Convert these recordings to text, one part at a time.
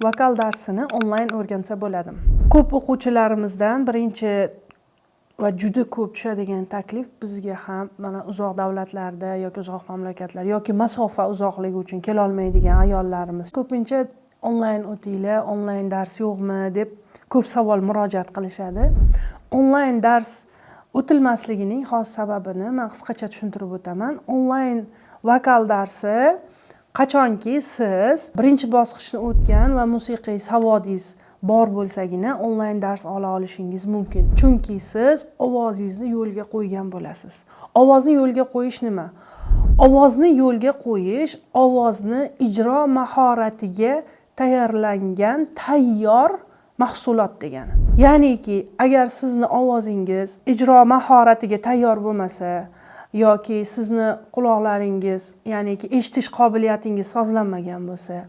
Vokal darsini onlayn o'rgansa bo'ladimi? Ko'p o'quvchilarimizdan birinchi va juda ko'p tushadigan taklif bizga ham, mana, uzoq davlatlarda yoki uzoq mamlakatlar yoki masofa uzoqligi uchun kelolmaydigan ayollarimiz ko'pincha "Onlayn o'tinglar, onlayn dars yo'qmi?" deb ko'p savol murojaat qilishadi. Onlayn dars o'tilmasligining xos sababini man qisqacha tushuntirib o'taman. Onlayn vokal darsi qachonki siz birinchi bosqichni o'tgan va musiqiy savodingiz bor bo'lsagina onlayn dars ola olishingiz mumkin, chunki siz ovozingizni yo'lga qo'ygan bo'lasiz. Ovozni yo'lga qo'yish nima? Ovozni yo'lga qo'yish ovozni ijro mahoratiga tayyorlangan tayyor mahsulot degani. Ya'niki agar sizni ovozingiz ijro mahoratiga tayyor bo'lmasa yoki sizni quloqlaringiz, ya'niki eshitish qobiliyatingiz sozlanmagan bo'lsa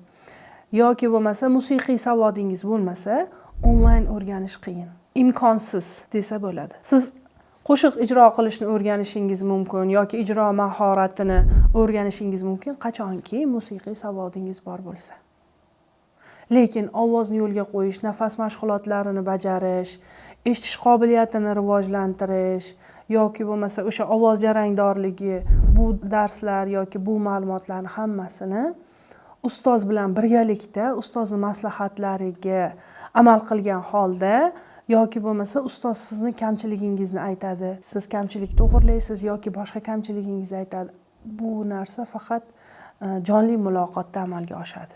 yoki bo'lmasa musiqiy savodingiz bo'lmasa, onlayn o'rganish qiyin, imkonsiz desa bo'ladi. Siz qo'shiq ijro qilishni o'rganishingiz mumkin yoki ijro mahoratini o'rganishingiz mumkin, qachonki musiqiy savodingiz bor bo'lsa. Lekin ovozni yo'lga qo'yish, nafas mashg'ulotlarini bajarish, eshitish qobiliyatini rivojlantirish yoki bo'lmasa o'sha ovoz jarangdorligi, bu darslar yoki bu ma'lumotlarni hammasini ustoz bilan birgalikda, ustozni maslahatlariga amal qilgan holda yoki bo'lmasa ustoz sizni kamchiligingizni aytadi, siz kamchilik to'g'irlaysiz yoki boshqa kamchiligingizni aytadi. Bu narsa faqat jonli muloqotda amalga oshadi.